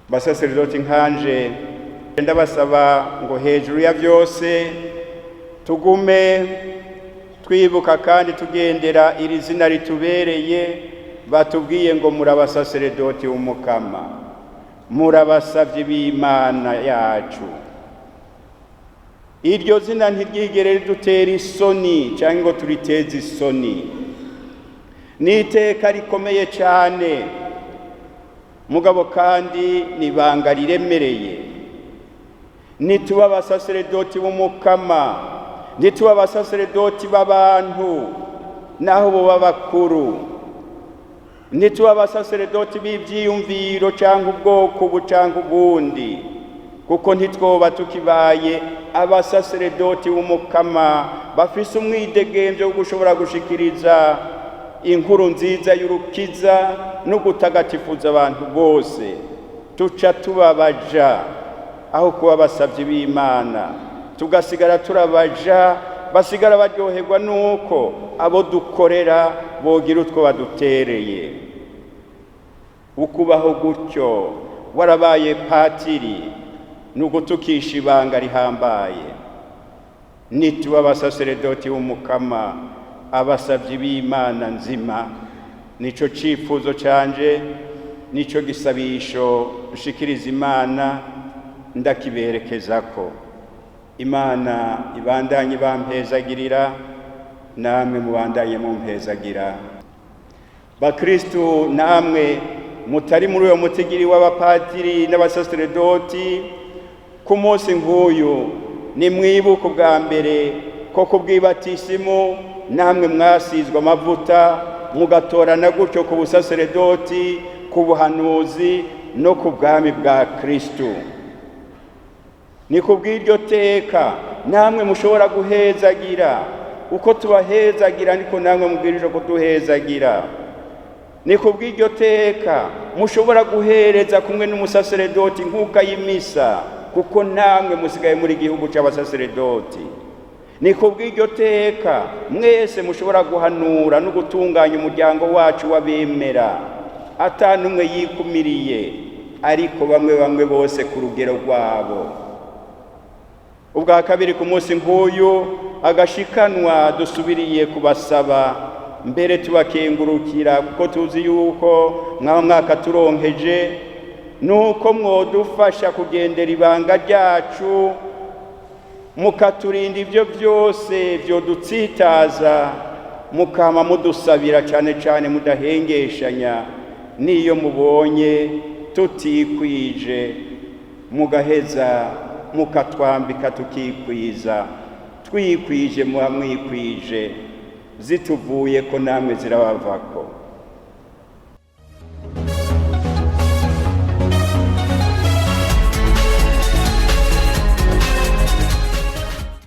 Basaseredoti nkanje, ndabasaba ngo hejuru ya byose tugume twibuka kandi tugendera iri zina ritubereye. Batubwiye ngo murabasaseredoti w'Umukama, murabasavye b'Imana yacu. Iryo zina ntiryigere ridutera isoni cyangwa ngo turiteze isoni. Ni iteka rikomeye cyane, mugabo kandi ni ibanga riremereye. Nituba abasaseredoti b'Umukama, ntituba abasaseredoti b'abantu naho boba bakuru, ntituba abasaseredoti b'ibyiyumviro cyangwa ubwoko ubu cyangwa ubundi, kuko ntitwoba tukibaye abasaseredoti b'Umukama bafise umwidegemvyo wo gushobora gushikiriza inkuru nziza y'urukiza no gutagatifuza abantu bose. Tuca tubabaja aho kuba basavye b'Imana, tugasigara turabaja, basigara baryoherwa nuko abo dukorera bogira utwo badutereye. Ukubaho gutyo warabaye patiri ni ugutukisha ibanga rihambaye. Nituba abasaseredoti b'Umukama, abasavyi b'Imana nzima. Nico cifuzo canje, nico gisabisho nshikiriza Imana, ndakiberekezako. Imana ibandanye bampezagirira, namwe mubandanye mumpezagira. Bakristu namwe mutari muri uyo mutigiri w'abapatiri n'abasaseredoti, ku munsi nk'uyu nimwibuke ubwa mbere ko kubw'ibatisimu namwe mwasizwe amavuta, mugatorana gutyo ku busaseredoti, ku buhanuzi no ku bwami bwa Kristu. Ni kubw'iryo teka namwe mushobora guhezagira. Uko tubahezagira niko namwe mubwirije kuduhezagira. Ni kubw'iryo teka mushobora guhereza kumwe n'umusaseredoti nk'uko ayimisa, kuko namwe musigaye muri gihugu c'abasaseredoti. Ni kubw'iryo teka mwese mushobora guhanura no gutunganya umuryango wacu w'abemera, ata n'umwe yikumiriye, ariko bamwe bamwe bose ku rugero rwabo. Ubwa kabiri, ku munsi nk'uyu, agashikanwa dusubiriye kubasaba, mbere tubakengurukira kuko tuzi yuko mwaba mwaka turonkeje, nuko mwodufasha kugendera ibanga ryacu, mukaturinda ibyo byose byodutsitaza, mukama mudusabira cyane cyane mudahengeshanya, n'iyo mubonye tutikwije mugaheza mukatwambika tukikwiza. Twikwije muba mwikwije, zituvuye ko namwe zirabavako.